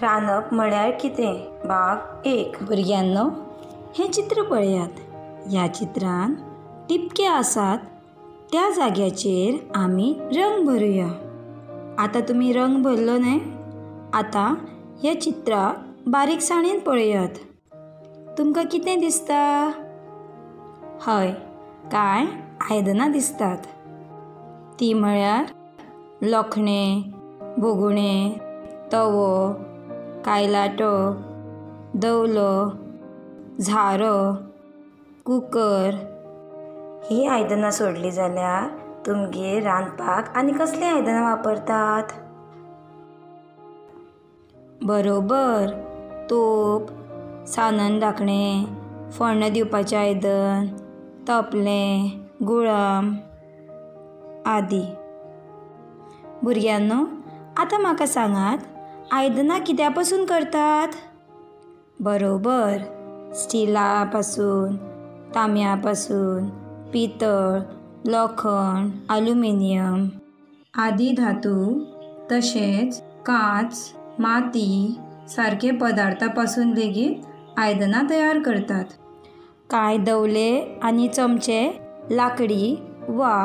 रांदप म्हळ्यार कितें? भाग 1. भुरग्यांनो, हें चित्र पळयात. ह्या चित्रान टिपके आसात त्या जाग्याचेर आमी रंग भरुया. आतां तुमी रंग भरलो न्हय? आतां ह्या चित्राक बारीकसाणेन पळयात. तुमकां कितें दिसता? हय, कांय आयदनां दिसतात. ती म्हळ्यार लोखणें, भोगुणें, तवो, कायलाटो, दवलो, झारो, कुकर. ही आयदनां सोडली जाल्यार तुमगेर रांदपाक आनी कसलीं आयदनां वापरतात? बरोबर, तोप, सानन धाकणें, फोण्ण दिवपाचें आयदन, तपलें, गुळाम आदी. भुरग्यांनो, आतां म्हाका सांगात, आयदनां कित्या पसून करतात? बरोबर, स्टिला पासून, तांब्या पासून, पितळ, लोखण, आल्युमिनियम आदी धातू, तशेंच कांच, माती सारके पदार्था पासून लेगीत आयदनां तयार करतात. कांय दवले आनी चमचे लाकडी वा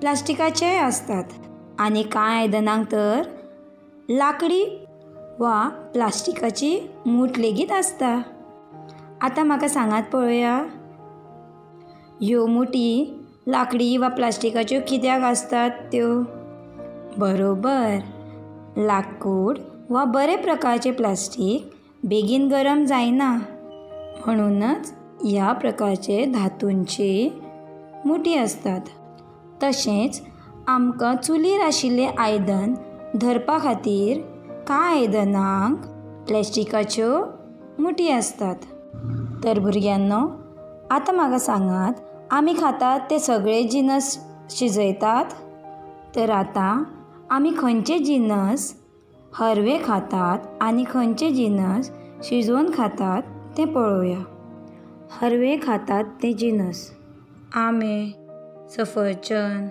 प्लास्टिकाचेय आसतात आनी कांय आयदनांक तर लाकडी वा प्लास्टिकाची मूठ लेगीत आसता. आतां म्हाका सांगात पळोवया, ह्यो मुठी लाकडी वा प्लास्टिकाच्यो कित्याक आसतात त्यो? बरोबर, लाकूड वा बरे प्रकारचे प्लास्टीक बेगीन गरम जायना, म्हणूनच ह्या प्रकारचे धातूंची मुठी आसतात. तशेंच आमकां चुलीर आशिल्लें आयदन धरपा खातीर कांय आयदनांक प्लास्टिकाच्यो मुठी आसतात. तर भुरग्यांनो, आतां म्हाका सांगात, आमी खातात ते सगळे जिनस शिजयतात? तर आतां आमी खंयचे जिनस हरवे खातात आनी खंयचे जिनस शिजोवन खातात तें पळोवया. हरवे खातात ते जिनस: आंबे, सफरचंद,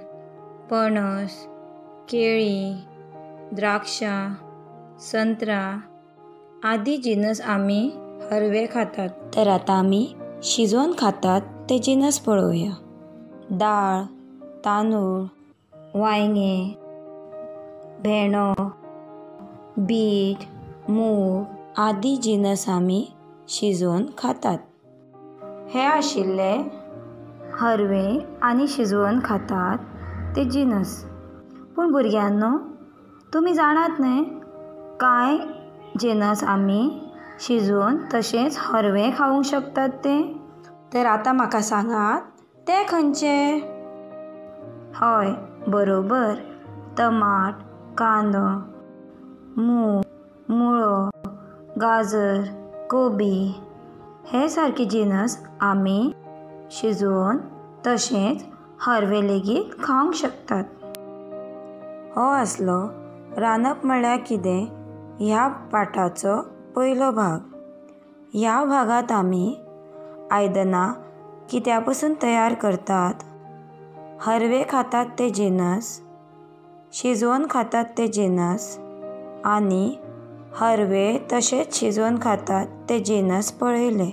पणस, केळीं, द्राक्षां, संत्रां आदी जिनस आमी हरवे खातात. तर आतां आमी शिजोवन खातात ते जिनस पळोवया. दाळ, तांदूळ, वांयगें, भेंडो, बीट, मूग आदी जिनस आमी शिजोवन खातात. हे आशिल्ले हरवे आनी शिजोवन खातात ते जिनस. पूण भुरग्यांनो, तुमी जाणात न्हय, कांय जिनस आमी शिजोवन तशेंच हरवे खावंक शकतात ते? तर आतां म्हाका सांगात, ते खंयचे? हय, बरोबर, टमाट, कांदो, मूग, मुळो, गाजर, कोबी हे सारके जिनस आमी शिजोवन तशेंच हरवे लेगीत खावंक शकतात. हो आसलो रांदप म्हळ्यार कितें ह्या पाठाचो पयलो भाग. ह्या भागांत आमी आयदनां कित्या पसून तयार करतात, हरवे खातात ते जिनस, शिजोवन खातात ते जिनस आनी हरवे तशेंच शिजोवन खातात ते जिनस पळयले.